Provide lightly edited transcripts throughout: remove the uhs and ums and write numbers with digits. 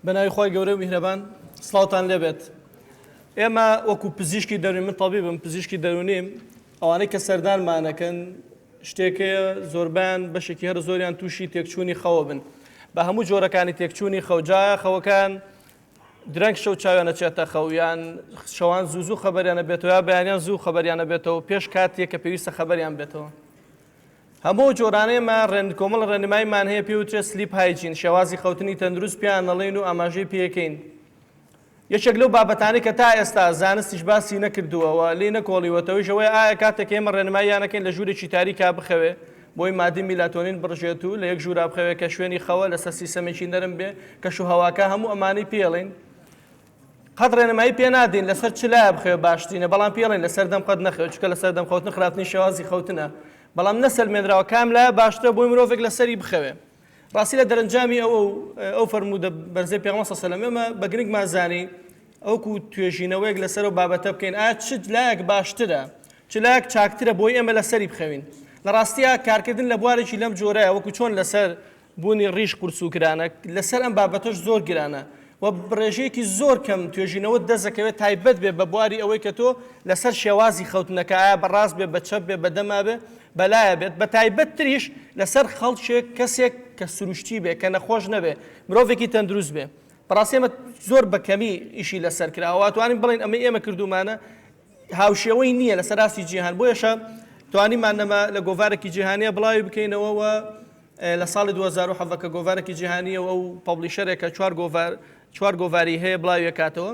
بەناوی خی گەورە و میهرەبان سڵاوتان لێبێت ئێمە وەکو پزیشکی دەروونی من تەبیبم پزیشکی دەروونیم ئەوانەی کە سەردانمانەکەن شتێک هەیە زۆربیان بەشێکی هەر زۆریان تووشی تێکچوونی خەوە بن بە هەموو جۆرەکانی تێکچوونی خەوجایە خەوەکان درەنگ شەو چاویان ئەچێتە خەو یان شەوان زوو زوو خەبەریان ئەبێتەوە یا بەیانیان زوو خەبەریان ئەبێتەوە پێش کاتێک کە پێویستە خەبەریان بێتەوە. هەموو ئەو جۆرانەی ئێمە ڕێن کۆمەڵە ڕێنماییمان هەیە پێی وترێت sleep hygiene شێوازی خەوتنی تەندروست پێیان ئەڵێین و ئاماژەی پێکەین. یەکێک لەو بابەتانەی کە تا ئێستا زانستیش باسی نەکردووە و لێی نەکۆڵیوەتەوەیش ئەوەیە ئایا کاتێک ئێمە ڕێنماییان ئەکەین لە ژوورێکی تاریکا بخەوێ بۆی مادەی میلاتۆنین بڕژێت و لە یەک ژوورا بخەوێ کە شوێنی خەوە لەسەر سیستەمێکی نەرم بێ کەش و هەواکە هەموو ئەمانەی پێڵین قەت ڕێنمایی پێ نادەین لەسەر چ لایە بخەوێ باشترینە بەڵام پێڵین لەسەر دەم قەت نەخەوێت چونکە لەسەر دەم خەوتن خراپترین شێوازی خەوتنە بەڵام نەسەلمێنراوە کام لایە باشترە بۆی مرۆڤێک لەسەری بخەوێ ڕاستی لە دەرەنجامی ئەوە و ئەو فەرموودە بەرزەی پێغەمبەر صلی الله علیه و سلم ئێمە بە گرنگمان زانی ئەوکو توێژینەوەیەک لەسەر ئەو بابەتە بکەین ئایا چ لایەک باشترە چ لایەک چاکترە بۆی ئێمە لەسەری بخەوین لە ڕاستیا کارکردن لە بوارێکی لەم جۆرەیە وەکو چۆن لەسەر بوونی ڕیش قورس و گرانە لەسەر ئەم بابەتەش زۆر گرانە و ڕێژەیەکی زۆر کەم توێژینەوەت دەست دەکەوێت تایبەت بێ بە بواری ئەوەی کە تۆ لەسەر شێوازی خەوتنەکە ئایا بە ڕاست بێ بە چەپ بێ بە دەما بێ بەلایە بێت بە تایبەت تریش لەسەر خەڵکێک کەسێک کە سروشتی بێ کە نەخۆش نەبێ مرۆڤێکی تەندروست بێ بەڕاستی ئێمە زۆر بە کەمی ئیشی لەسەر کراوە توانین بڵێن ئەمە ئێمە کردومانە هاوشێوەی نییە لەسەر ئاستی جیهان بۆیەشە توانیمان نەما لە گۆڤارێکی جیهانیە بڵاوی بکەینەوە و لە ساڵی 2017 کە گۆڤارێکی جیهانیە و ئەو publisher ێکە چوار گۆڤار چوار گۆڤاری هەیە بڵاویەکاتەوە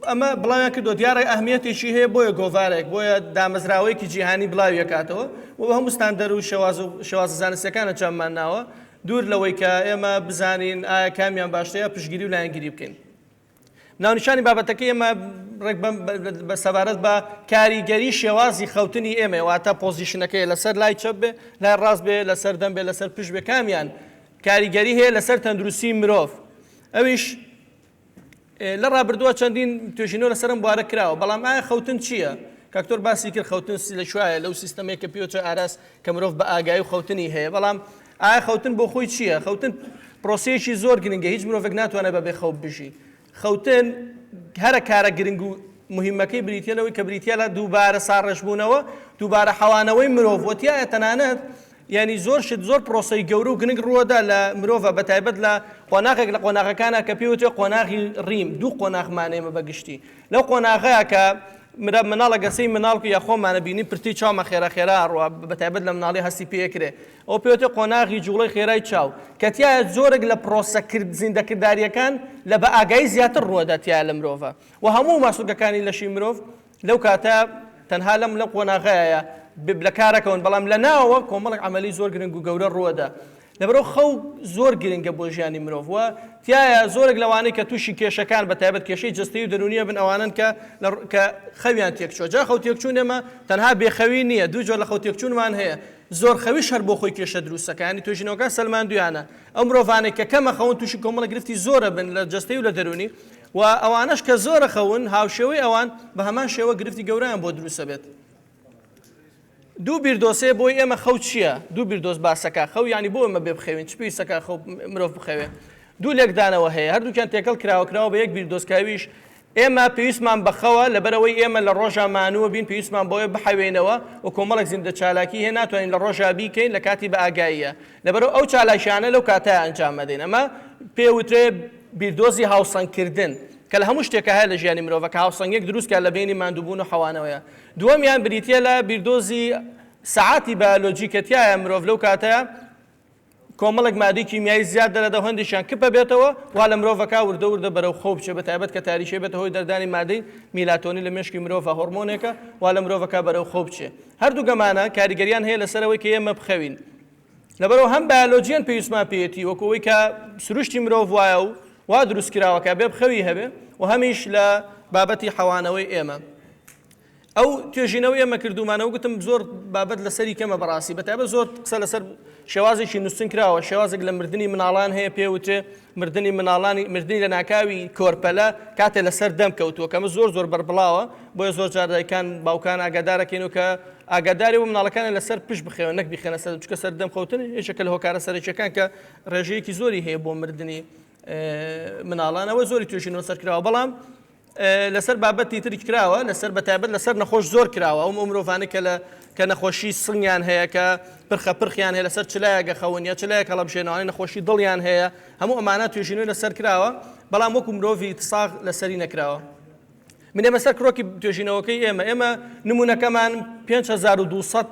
ئەمە بڵاویان کردو دیارە ئەهمیەتێکی هەیە بۆیە گۆڤارێک بۆیە دامەزراوەیەکی جیهانی بڵاویەکاتەوە و هەموو ستاندەر و شێواز و شێوازە زانستیەکان ئەنجاممان ناوە دوور لەوەی کە ئێمە بزانین ئایا کامیان باشترە پشتگیری و لایەنگیری بکەین. ناونیشانی بابەتەکەی ئێمە ڕێک بە سەبارەت بە کاریگەری شێوازی خەوتنی ئێمە واتە position ەکەی لەسەر لای چەپ بێ لای ڕاست بێ لەسەر دەم بێ لەسەر پشت بێ کامیان کاریگەری هەیە لەسەر تەندروستی مرۆڤ ئەویش لە ڕابردووە چەندین توێژینەوە لەسەر ئەم بوارە کراوە بەڵام ئایا خەوتن چییە؟ کاکتۆر باسی کرد خەوتن لە کوایە لەو سیستەمێک کە پێوترێ ئاراس کە مرۆڤ بە ئاگایی و خەوتنی هەیە بەڵام ئایا خەوتن بۆ خۆی چییە؟ خەوتن پرۆسەیەکی زۆر گرنگە هیچ مرۆڤێک ناتوانێت بەبێ خەو بژی خەوتن هەرە کارە گرنگ و مهمەکەی بریتە لەوەی کە بریتە لە دووبارە ساڕێژبوونەوە دووبارە حەوانەوەی مرۆڤ وتیایە تەنانەت یانی زۆر شت زۆر پرۆسەی گەورە و گرنگ ڕووەدا لە مرۆڤە بە تایبەت لە قۆناغێک لە قۆناغەکانە کە پێی وترێ قۆناغی REM دوو قۆناغمان ئێمە بە گشتی لەو قۆناغەیە کە مرە مناڵە گەسەی مناڵ یا خۆمانە بینی پرتی چاومە خێرا خێرا ئەڕوا بە تایبەت لە مناڵی هەستی پێکرێ ئەو پێوتێ قۆناغی جوڵەی خێرای چاو کە تایە زۆرێک لە پرۆسە کرد زیندەکرداریەکان لە بە ئاگایی زیاتر ڕووەدا تایە لە مرۆڤە و هەموو ماسولکەکانی لەشی مرۆڤ لەو کاتە تەنها لەم لەم قۆناغەیە لە کارەکەون بەڵام لە ناوەوە کۆمەڵێک عملی زۆر گرنگ و گەورە ڕووەدا لەبەرەوە خەو زۆر گرنگە بۆ ژیانی مرۆڤ و تایە زۆرێک لەوانەی کە تووشی کێشەکان بە تایبەت کێشەی جەستەیی و دەروونیە بن ئەوانن کە کە خەویان تێکچووە جا خەو تێکچوون ئێمە تەنها بێخەوی نییە دوو جۆر لە خەو تێکچوونمان هەیە زۆر خەویش هەر بۆ خۆی کێشە دروستەکانی توێژینەوەکان سەلماندویانە ئەو مرۆڤانەی کە کەمە خەون تووشی کۆمەڵە گرفتی زۆرە بن لە جەستەی و لە دەروونی و ئەوانەش کە زۆرە خەون هاوشێوەی ئەوان بە هەمان شێوە گرفتی گەورەیان بۆ دروستە بێت. دوو بیردۆزەیە بۆی ئێمە خەو چییە؟ دوو بیردۆز باسەکە خەو یانی بۆ ئێمە بێ بخەوین چ پێویستەکە خەو مرۆڤ بخەوێ؟ دوو لێکدانەوە هەیە هەردووکیان تێکەڵ کراوە کراوە بە یەک بیردۆز کە ئەویش ئێمە پێویستمان بە خەوە لەبەرئەوەی ئێمە لە ڕۆژا مانووە بین پێویستمان بەوەیە بحەوێینەوە و کۆمەڵێک زیندە چالاکی هەیە ناتوانین لە ڕۆژا بیکەین لە کاتی بە ئاگاییە لەبەرئەوە ئەو چالاکیانە لەو کاتەیا ئەنجام ئەدەین ئەمە پێ وترێ بیردۆزی هاوسەنگکردن کە لە هەموو شتێکا هەیە لە ژیانی مرۆڤە کە هاوسەنگیەک دروست کات لە بەینی ماندووبوون و حەوانەوەیە دووەمیان بریتیە لە بیردۆزی سەعاتی بایۆلۆجی کە تیایە مرۆڤ لەو کاتەیا کۆمەڵێک مادەی کیمیایی زیاد دەرەدا و هەندێکیان کپ ئەبێتەوە وا لە مرۆڤەکە وردە وردە بەرەو خەو بچێت بە تایبەت کە تاریکی بێتە هۆی دەردانی مادەی میلاتۆنین لە مێشکی مرۆڤ هۆرمۆنێکە وا لە مرۆڤەکە بەرەو خەو بچێت هەردوو گەمانە کاریگەریان هەیە لەسەر ئەوەی کە ئێمە بخەوین. لەبەرئەوە هەم بایۆلۆجیەن پێویستمان پێیەتی وەکو ئەوەی کە سروشتی مرۆڤ وایە و وا دروست کراوە کە بێ خەوی هەبێ و هەمیش لە بابەتی حەوانەوەی ئێمە. ئەو توێژینەوەی ئێمە کردوومانە و گوتم زۆر بابەت لەسەری کەمە بەڕاستی بەتایبەت زۆر قسە لەسەر شێوازێکی نووسن کراوە شێوازێک لە مردنی مناڵان هەیە پێوترێ مردنی مناڵانی مردنی لە ناکاوی کۆرپەلە کاتێ لەسەر دەم کەوتووە کەمە زۆر زۆر بەربڵاوە بۆیە زۆر جار دایکان باوکان ئاگادارەکەین و کە ئاگاداری و مناڵەکانیان لەسەر پشت بخێون نەک بیخەنە سەر چونکە سەر دەم خەوتن یەکێکە لە هۆکارە سەرەکیەکان کە ڕێژەیەکی زۆری هەیە بۆ مردنی مناڵان ئەوە زۆری توێژینەوە سەر کراوە بەڵام لەسەر بابەتی تری کراوە لەسەر بەتایبەت لەسەر نەخۆش زۆر کراوە ئەو مرۆڤانەی کە لە کە نەخۆشی سنگیان هەیە کە پرخە پرخیان هەیە لەسەر چلایەکە خەون یا چلایەک هەڵبژێنەوەی نەخۆشی دڵیان هەیە هەموو ئەمانە توێژینەوەی لەسەر کراوە بەڵام وەکو مرۆڤی ساغ لەسەری نەکراوە. من ئێمە سەر کرۆکی توێژینەوەکەی ئێمە ئێمە نمونەکەمان 5200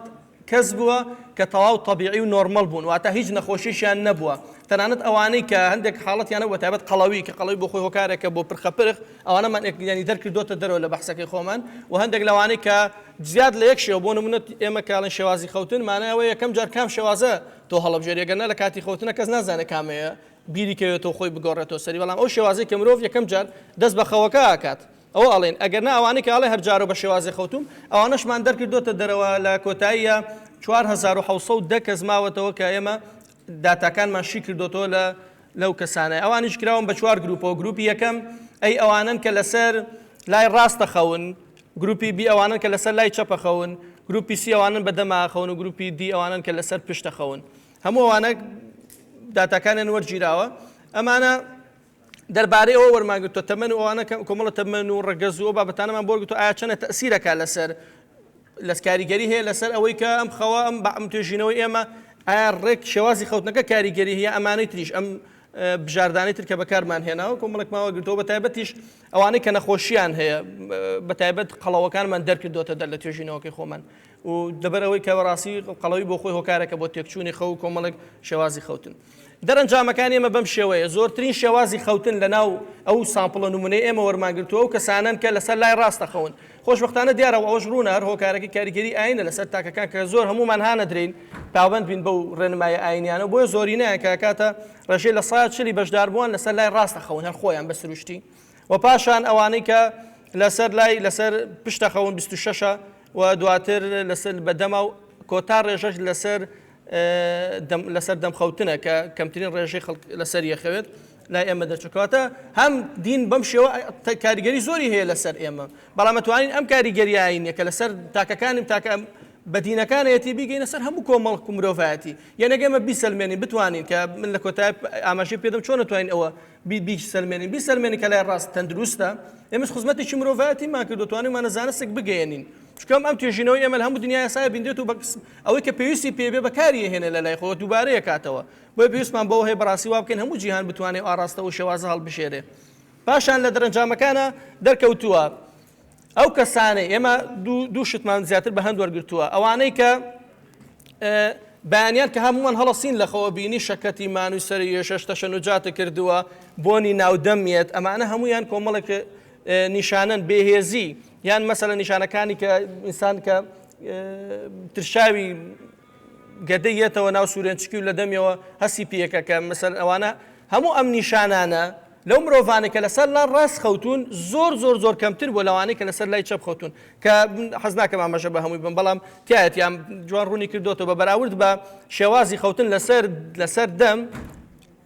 کەس بووە کە تەواو تەبیعی و نۆرمەڵ بوون واتە هیچ نەخۆشیشیان نەبووە تەنانەت ئەوانەی کە هەندێک حاڵەتیان هەبووە تایبەت قەڵەوی کە قەڵەوی بۆ خۆی هۆکارێکە بۆ پرخە پرخ ئەوانەمان ینی دەرکردۆتە دەرەوە لە بەحسەکەی خۆمان و هەندێک لەوانەی کە زیاد لە یەک شێوە بۆ نمونە ئێمە کاڵن شێوازی خەوتن مانای ئەوەیە یەکەم جار کام شێوازە تۆ هەڵبژێری گەر نا لە کاتی خەوتنە کەس نازانێت کامەیە بیری کەوێتەوە خۆی بگۆڕێتەوە سەری بەڵام ئەو شێوازەی کە مرۆڤ یەکەم جار دەست بە خەوەکە ئەکات ئەوە ئەڵێن ئەگەر نا ئەوانەی کە ئەڵێ هەر جارەو بە شێوازێ خەوتوم ئەوانەشمان دەرکردۆتە دەرەوە لە کۆتاییە 4710 کەس ماوەتەوە کە ئێمە داتاکانمان شی کردۆتەوە لە لەو کەسانە ئەوانیش کراون بە چوار گروپەوە گروپی یەکەم ئەی ئەوانن کە لەسەر لای ڕاستە خەون گروپی بی ئەوانن کە لەسەر لای چەپە خەون گروپی سی ئەوانن بە دەما خەون و گروپی دی ئەوانن کە لەسەر پشتە خەون هەموو ئەوانە داتاکانیان وەرگیراوە ئەمانە دەربارەی ئەوە وەرمانگرتووە تەمەن و ئەوانە کۆمەڵە تەمەن و ڕەگەز و ئەو بابەتانەمان بۆ وەرگرتووە ئایا چەندە تەئسیرەکە لەسەر لەس کاریگەری هەیە لەسەر ئەوەی کە ئەم خەوە ئەم بە ئەم توێژینەوەی ئێمە ئایا ڕێک شێوازی خەوتنەکە کاریگەری هەیە ئەمانەی تریش ئەم بژاردانەی تر کە بەکارمان هێناوە کۆمەڵێکمان وەرگرتەوە بە تایبەتیش ئەوانەی کە نەخۆشیان هەیە بە تایبەت قەڵەوەکانمان دەرکردۆتە دەر لە توێژینەوەکەی خۆمان و لەبەر ئەوەی کە بەڕاستی قەڵەوی بۆ خۆی هۆکارێکە بۆ تێکچوونی خەو و کۆمەڵێک شێوازی خەوتن. دەرەنجامەکانی ئێمە بەم شێوەیە، زۆرترین شێوازی خەوتن لەناو ئەو sample ە نمونەی ئێمە وەرمانگرتووە ئەو کەسانەن کە لەسەر لای ڕاست دەخەون. خۆشبەختانە دیارە و ئەوەش ڕوونە هەر هۆکارەکەی کاریگەری ئایینە لەسەر تاکەکان کە زۆر هەموومان هانەدرێین پابەند بین بەو ڕێنمایە ئایینیانە و بۆیە زۆرینەیان کە ئەکاتە ڕێژەی 40% ی بەشداربووان لەسەر لای ڕاست دەخەون هەر خۆیان بە سروشتی و پاشان ئەوانەی کە لەسەر لای لەسەر پشتە خەون 26 و دواتر لەسەر بەدەما و کۆتا ڕێژەش لەسەر لەسەر دەم خەوتنە کە کەمترین ڕێژەی خەڵک لەسەر یەخەوێت لای ئێمە دەرچوو کەواتە هەم دین بەم شێوە کاریگەری زۆری هەیە لەسەر ئێمە بەڵام ئەتوانین ئەم کاریگەری ئاینیە کە لەسەر تاکەکانیم تاکە بە دینەکانەتی بیگەینە سەر هەموو کۆمەڵک و مرۆڤایەتی یەنە ئێمە بیسەلمێنین بتوانین کە من لە کۆتای ئاماژەی پێدەم چۆن ئەتوانین ئەوە بیسەلمێنین بیسەلمێنین کە لای ڕاست تەندروستە ئێمەش خزمەتێکی مرۆڤایەتیمان کردو توانیمانە زانستێک بگەیەنین چونکە ئەم توێژینەوەی ئێمە لە هەموو دنیای ئێستا بینرێت و ئەوەی کە پێویستی پێ بێ بەکاری ئەهێنێ لە لای خۆوە دووبارەی ئەکاتەوە بۆیە پێویستمان بەوە هەیە بەڕاستی وا بکەین هەموو جیهان بتوانێ ئەو ئاڕاستە و شێوازە هەڵبژێرێ پاشان لە دەرەنجامەکانە دەرکەوتووە ئەو کەسانەی ئێمە دوو شتمان زیاتر بە هەند وەرگرتووە ئەوانەی کە بەیانیان کە هەمووان هەڵەسین لەخەوە بینی شەکەتی مانوی سەری یێشەش تەشەنوجاتە کردووە بۆنی ناودەمیێت ئەمانە هەمویان کۆمەڵێک نیشانەن بێهێزی یان مەسەلە نیشانەکانی کە ئینسان کە ترشاوی گەدەی یەتەوە ناو سوورێنچکی و لە دەمیەوە هەستی پێکە کە مەسەل ئەوانە هەموو ئەم نیشانانە لەو مرۆڤانە کە لەسەر لا ڕاست خەوتون زۆر زۆر زۆر کەمتر بووە لەوانەی کە لەسەر لای چەپ خەوتون کە حەز ناکەم ئاماژە بە هەمووی بم بەڵام تایەتیان جوان ڕوونی کردوێتەوە بە بەراورد بە شێوازی خەوتن لەسەر لەسەر دەم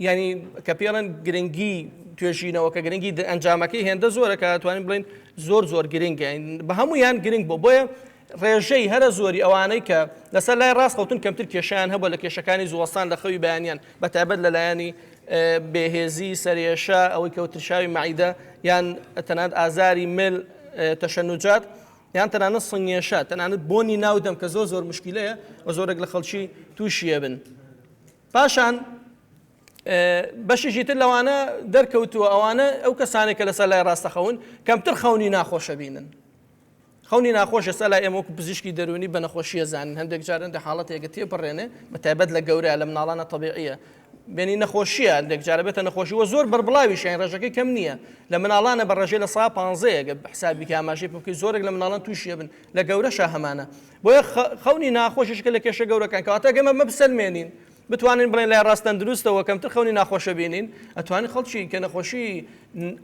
یانی کە پێڵێن گرنگی توێژینەوەکە گرنگی ئەنجامەکەی هێندە زۆرە کە توانین بڵێن زۆر زۆر گرنگە بە هەمویان گرنگ بۆ بۆیە ڕێژەی هەرە زۆری ئەوانەی کە لەسەر لای ڕاست خەوتن کەمتر کێشیان هەبوو لە کێشەکانی زووەستان لە خەوی بەیانیان بە تایبەت لەلایەنی بێهێزی سەرێشە ئەوەی کە ترشاوی مەعیدە یان تەنانەت ئازاری مل تەشەنوجات یان تەنانەت سنگێشە تەنانەت بۆنی ناودەم کە زۆر زۆر مشکلەیە و زۆرێک لە خەڵکی تووشیە بن. پاشان بەشێکی تر لەوانە دەرکەوتووە ئەوانە ئەو کەسانێک کە لەسەر لای ڕاستە خەون کەمتر خەونی ناخۆشە بینن خەونی ناخۆش ئێستا لای ئێمە وەکو پزیشکی دەروونی بە نەخۆشیە زانین هەندێک جار هەندێک حاڵەتێکە تێپەڕێنێ بە تایبەت لە گەورە لە مناڵانە تەبیعیە بێنی نەخۆشیە هەندێک جارە بێتە نەخۆشی وە زۆر بەربڵاویش یان ڕێژەکەی کەم نییە لە مناڵانە بە ڕێژەی 15% گە حسابی کە ئاماژەی پێ بکەی زۆرێک لە مناڵان تووشیە بن لە گەورەشا هەمانە بۆیە خەونی ناخۆشیش کە لە کێشە گەورەکان کەواتە گەمە مە بسەلمێنین. بتوانین بڵێن لای ڕاست تەندروستەوە کەمتر خەونی ناخۆشە بینین، ئەتوانین خەڵکی کە نەخۆشی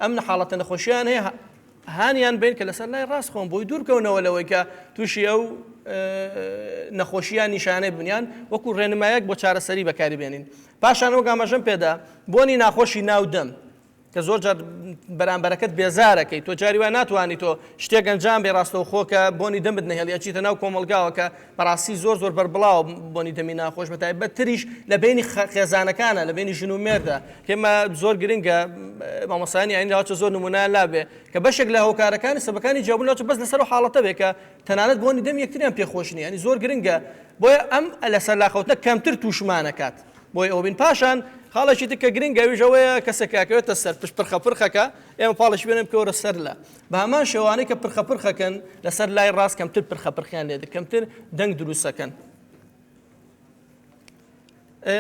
ئەم حاڵەتە نەخۆشیان هەیە هانیان بین کە لەسەر لای ڕاست خۆن بۆی دوورکەونەوە لەوەی کە تووشی ئەو نەخۆشییان نیشانەی بنیان وەکو ڕێنمایەک بۆ چارەسەری بەکاری بێنین. پاشان وەک ئاماژەم پێدا بۆنی ناخۆشی ناو دەم کە زۆر جار بەرامبەرەکەت بێزارەکەی تۆ جاری وای ناتوانانی تۆ شتێک ئەنجام بێ ڕاستەوخۆ کە بۆنی دەمت نەهێڵی ئەچیتە ناو کۆمەڵگاوە کە بەڕاستی زۆر زۆر بەربڵاوە بۆنی دەمی ناخۆش بە تایبەت تریش لە بینی خێزانەکانە لە بینی ژن و مێردە کێمە زۆر گرنگە مامۆسانی ئاین لاوچە زۆر نمونە لابێ کە بەشێک لە هۆکارەکانی سەبەکانی جیابوون لاوچە بەس لەسەر حاڵەتە بێ کە تەنانەت بۆنی دەم یەکتریان پێخۆش نییە ینی زۆر گرنگە بۆیە ئەم لەسەر لاخەوتنە کەمتر تووشمانەکات بۆی ئەوە بین پاشان خاڵێکی تر کە گرنگە ئەویش ئەوەیە کەسێک کە ئەکەوێتە سەر پشت پرخە پرخەکە ئێمە پاڵش بێنن بکەوەرە سەر لە بە هەمان شێوانەی کە پرخە پرخەکەن لەسەر لای ڕاست کەمتر پرخە پرخیان لێ کەمتر دەنگ دروستەکەن.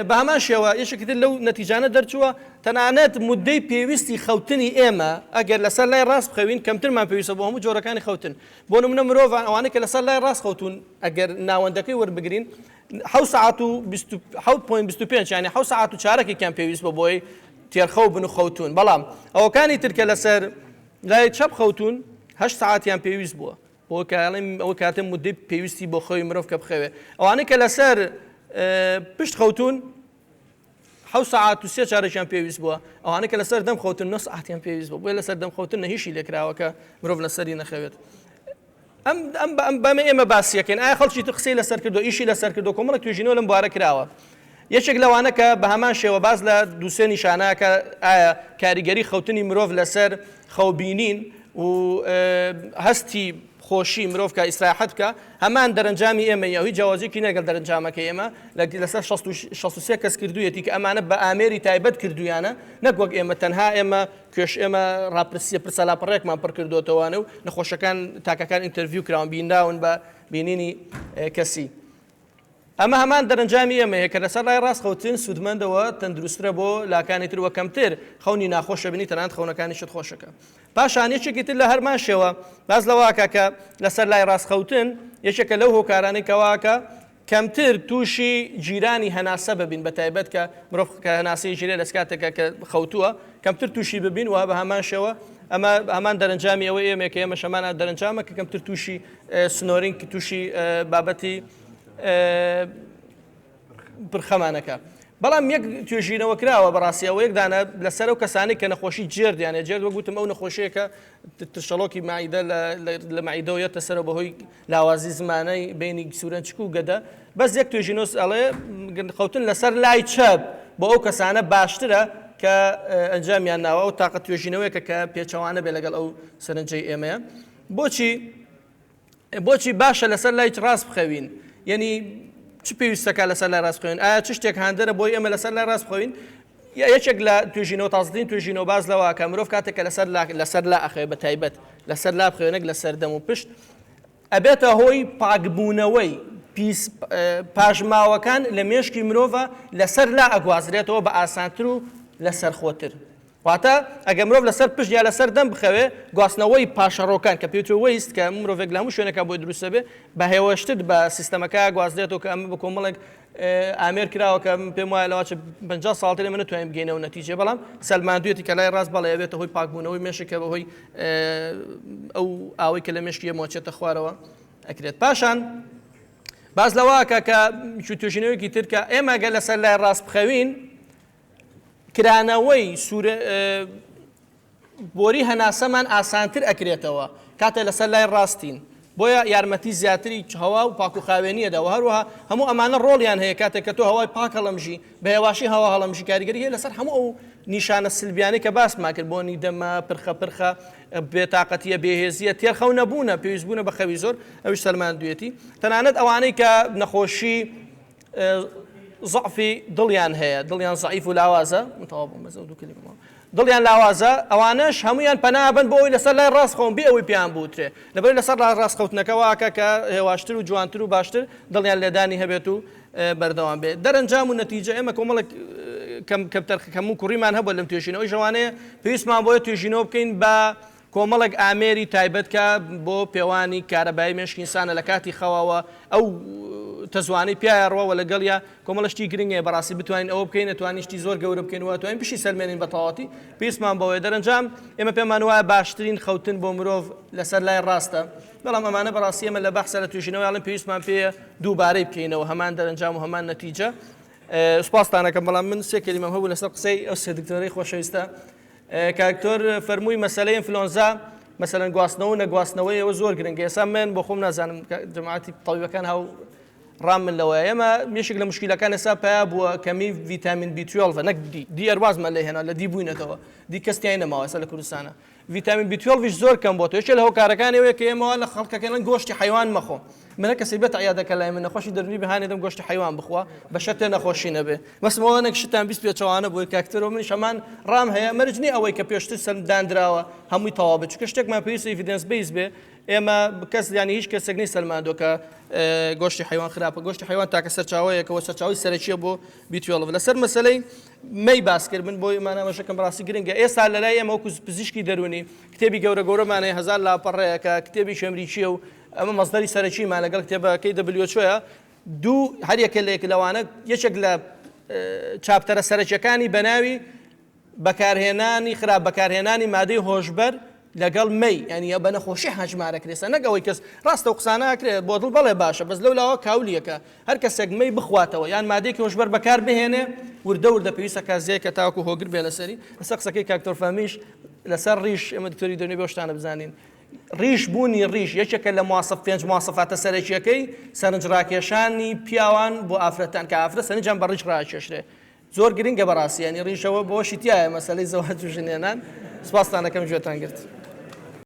بە هەمان شێوە یەکێکی تر لەو نەتیجانە دەرچووە تەنانەت مدەی پێویستی خەوتنی ئێمە ئەگەر لەسەر لای ڕاست بخەوین کەمترمان پێویستە بۆ هەموو جۆرەکانی خەوتن بۆ نمونە مرۆڤ ئەوانەی کە لەسەر لای ڕاست خەوتون ئەگەر ناوەندەکەی وەربگرین حەوت سەعات و 7 point 25 یانی حەوت سەعات و چارەکێکیان پێویست بە بۆی تێرخەو بن و خەوتون بەڵام ئەوەکانی تر کە لەسەر لای چەپ خەوتون هەشت سەعاتیان پێویست بووە بۆ کاڵێم ئەوە کاتە مدەی پێویستی بۆ خەوی مرۆڤ کە بخەوێ ئەوانەی کە لەسەر پشت خەوتون حەوت سەعات و سێ چارەکیان پێویست بووە ئەوانە کە لەسەر دەم خەوتن نۆ سەعاتیان پێویست بوو بۆیە لەسەر دەم خەوتن نەهیشی لێکراوە کە مرۆڤ لەسەری نەخەوێت ئەم ئەم ئەم بەمە ئێمە باسیەکەین ئایا خەڵکی تر قسەی لەسەر کردو ئیشی لەسەر کردو کۆمەڵک توێژینەوە لەم بوارە کراوە یەکێک لەوانە کە بە هەمان شێوە باس لە دووسێ نیشانە کە ئایا کاریگەری خەوتنی مرۆڤ لەسەر خەوبینین و هەستی خۆشی مرۆڤ کە ئیسراحەت بکە هەمان دەرەنجامی ئێمە یە هیچ جیاوازیەکی نەگەڵ دەرەنجامەکەی ئێمە لەسەر 63 کەس کردوویەتی کە ئەمانە بە ئامێری تایبەت کردویانە نەک وەک ئێمە تەنها ئێمە کوێش ئێمە ڕاپرسیە پرسە لاپەڕێکمان پڕ کردوتەوانە و نەخۆشەکان تاکەکان interview کراون بینراون بە بینینی کەسی. ئەمە هەمان دەرەنجامی ئێمەیە کە لەسەر لای ڕاست خەوتن سوودمەندەوە تەندروسترە بۆ لاکانی تر وە کەمتر خەونی ناخۆشە بینی تەنانەت خەونەکانیشت خۆشەکە. پاشان یەکێکی تر لە هەرمان شێوە باس لەوەکە کە لەسەر لای ڕاست خەوتن یەکێکە لەو هۆکارانەی کەواکە کەمتر تووشی گیرانی هەناسە ببین بە تایبەت کە مرۆڤ کە هەناسەی ژیرێ لە کاتێکە کە خەوتووە کەمتر تووشی ببین و بە هەمان شێوە ئەمە هەمان دەرەنجامی ئەوە ئێمە کە ئێمە شەمانە دەرەنجامە کە کەمتر تووشی snoring تووشی بابەتی پرخەمانەکە. بەڵام یەک توێژینەوە کراوە بەڕاستی ئەوە یەک دانە لەسەر ئەو کەسانەی کە نەخۆشی GERD یانە GERD وەک وتم ئەو نەخۆشیە کە ترشەڵۆکی مەعیدە لە مەعیدەوە یەتە سەرەوە بەهۆی لاوازی زمانەی بینی سورەنچک و گەدە بەس یەک توێژینۆس ئەڵێ خەوتن لەسەر لای چەپ بۆ ئەو کەسانە باشترە کە ئەنجامیان ناوە ئەو تاقە توێژینەوەیەکە کە پێچەوانە بێ لەگەڵ ئەو سەرنجەی ئێمەیە بۆچی بۆچی باشە لەسەر لای ڕاست بخەوین؟ یەنی چ پێویستەکە لەسەر لای ڕاست بخەوین؟ ئایا چ شتێک هاندەرە بۆی ئێمە لەسەر لای ڕاست بخەوین؟ یەکێک لە توێژینەوە تازترین توێژینەوە باز لەوە کە مرۆڤ کاتێک کە لەسەر لا لەسەر لا ئەخەوێ بە تایبەت لەسەر لا بخەوێ نەک لەسەر دەم و پشت ئەبێتە هۆی پاکبوونەوەی پیس پاشماوەکان لە مێشکی مرۆڤە لەسەر لا ئەگوازرێتەوە بە ئاسانتر و لەسەر خۆتر واتە ئەگەر مرۆڤ لەسەر پشت یا لەسەر دەم بخەوێ، گواستنەوەی پاشەڕۆکان کە پێوترێ waste کە مرۆڤێک لە هەموو شوێنێکا بۆی دروست دەبێ بە هێوەشتر بە سیستەمەکە گواسترێتەوە کە ئەمە بە کۆمەڵێک ئامێر کراوە کە من پێم وایە لەوە 50 ساڵتر ئێمە نەتوانین بگەینەوە نەتیجە بەڵام سەلماندوێتی کە لای ڕاست بەڵێ ئەبێتە هۆی پاکبوونەوەی مێشک کە بەهۆی ئەو ئاوەی کە لە مێشکی ئێمەوە چێتە خوارەوە ئەکرێت پاشان باس لەوە کە توێژینەوەیەکی تر کە ئێمە گەر لەسەر لای ڕاست بخەوین کرانەوەی سوورە بۆری هەناسەمان ئاسانتر ئەکرێتەوە کاتێ لەسەر لای ڕاستین بۆیە یارمەتی زیاتری هەوا و پاک و خاوێنیە دا و هەروەها هەموو ئەمانە ڕۆڵیان هەیە کاتێک کە تۆ هەوای پاک هەڵەمژی بە هێواشی هەوا هەڵەمژی کاریگەری هەیە لەسەر هەموو ئەو نیشانە سلبیانەی کە باسمان کرد بۆنی دەمە پرخە پرخە بێتاقەتیە بێهێزیە تێرخەو نەبوونە پێویستبوونە بە خەوی زۆر ئەویش سەلماندوێتی تەنانەت ئەوانەی کە نەخۆشی زەعفی دڵیان هەیە دڵیان زەعیف و لاوازە من تەواو بووم بەس ئەو دوو کەلیمە ماوە. دڵیان لاوازە ئەوانەش هەمویان پەنا بن بۆ ئەوەی لەسەر لای ڕاست خەون بێ ئەوەی پێیان بوترێ لەبەر لەسەر لای ڕاست خەوتنەکە واکە کە هێواشتر و جوانتر و باشتر دڵیان لێدانی هەبێت و بەردەوام بێت دەرەنجام و نەتیجە ئێمە کۆمەڵێک کەم کەمتەر کەم و کوڕیمان هەبوو لەم توێژینەوەی ژەوانەیە پێویستمان بۆیە توێژینەوە بکەین بە کۆمەڵێک ئامێری تایبەت کە بۆ پێوانی کارەبایی مێشکی ئینسانە لە کاتی خەواوە ئەو تەزوانەی پیایا ڕوە وە لەگەڵیا کۆمەڵە شتی گرنگ هەیە بەڕاستی بتوانین ئەوە بکەین ئەتوانین شتی زۆر گەورە بکەین و ئەتوانین بشی سەلمێنین بە تەواوەتی پێویستمان بەوەیە دەرەنجام ئێمە پێمان وایە باشترین خەوتن بۆ مرۆڤ لەسەر لای ڕاستە بەڵام ئەمانە بەڕاستی ئێمە لە بەحسە لە توێژینەوە ئەڵێن پێویستمان پێیە دووبارەی بکەینەوە هەمان دەرەنجام و هەمان نەتیجە سوپاستانەکەم بەڵام من سێ کەلیمەم هەبوو لەسەر قسەی ئەو سێ دکتۆرەی خۆشەویستە کاکتۆر فەرمووی مەسەلەی ئینفلۆنزا مەسەلەن گواستنەوە و نەگواستنەوەی ئەوە زۆر گرنگە ئێستا من بۆ خۆم نازانم جەماعەتی تەبیبەکان هاو ڕام من لەوەیە ئێمە یەکێک لە مشکیلەکان ئێستا پیا بووە کەمی ڤیتامین B12 نەک دی دی ئەروازمان لێ هێنا لە دی بووینەتەوە دی کەس تیای نەماوە ئێستا لە کوردستانە ڤیتامین B twelve یش زۆر کەم بۆتەوە یەکێ لە هۆکارەکانی ئەوەیە کە ئێمە وا لە خەڵکەکە ئەڵێن گۆشتی حەیوان مەخۆ من هەر کەسێک بێتە عیادەکە لای من نەخۆشی دەروونی بێ هانی دەم گۆشتی حەیوان بخوا بە شەرتێ نەخۆشی نەبێ بەس ئەوە نەک شتان 20 پێچەوانە بووی کاکتەرەوە منیش هەمان ڕام هەیە مەرج نییە ئەوەی کە پێشتر سەر دانراوە هەمووی تەواو بێت چونکە شتێکمان پێویستە evidence base بێ ئێمە کەس یانی هیچ کەسێک نەی سەلماندووە کە گۆشتی حەیوان خراپە گۆشتی حەیوان تاکە سەرچاوەیەکەوە سەرچاوی سەرەکیە بۆ B twelve لەسەر مەسەلەی مەی باس کرد من بۆی مانامەشەکەم بەڕاستی گرنگە ئێستا لە لای ئێمە وەکو پزیشکی دەروونی کتێبی گەورە گەورەمان هەیە هەزار لاپەڕەیە کە کتێبی ئەمریکییە و ئەمە مەسدەری سەرەکیمان لەگەڵ کتێبەکەی WHO یە دوو هەر یەکە لە یەک لەوانە یەکێک لە chapter ە سەرەکیەکانی بەناوی بەکارهێنانی خراپ بەکارهێنانی مادەی هۆشبەر لەگەڵ مەی یانی بە نەخۆشی هەژمارە کرێسە نەک ئەوەی کەس ڕاستە و قسانە ئەکرێ بۆ دڵ بەڵێ باشە بەس لەو لاوە کاولیەکە هەر کەسێک مەی بخواتەوە یان مادەیەکی هۆشبەر بەکار بهێنێ وردە وردە پێویستە کازیەکە تاوەکو هۆگر بێ لەسەری لەسەر قسەکەی کاک دکتۆر فەهمیش لەسەر ڕیش ئێمە دکتۆری دەروونی بەو شتانە بزانین ڕیش بوونی ڕیش یەکێکە لە مواسەف پێنج مواسەفاتە سەرەکیەکەی سەرنجڕاکێشانی پیاوان بۆ ئافرەتان کە ئافرەت سەرنجیان بە ڕیش ڕاکێشرێ زۆر گرنگە بەڕاستی یانی ڕیشەوە بۆشی تایە مەسەلەی زەواج و ژنێنان سپاستان ئەکەم گوێتان گرت.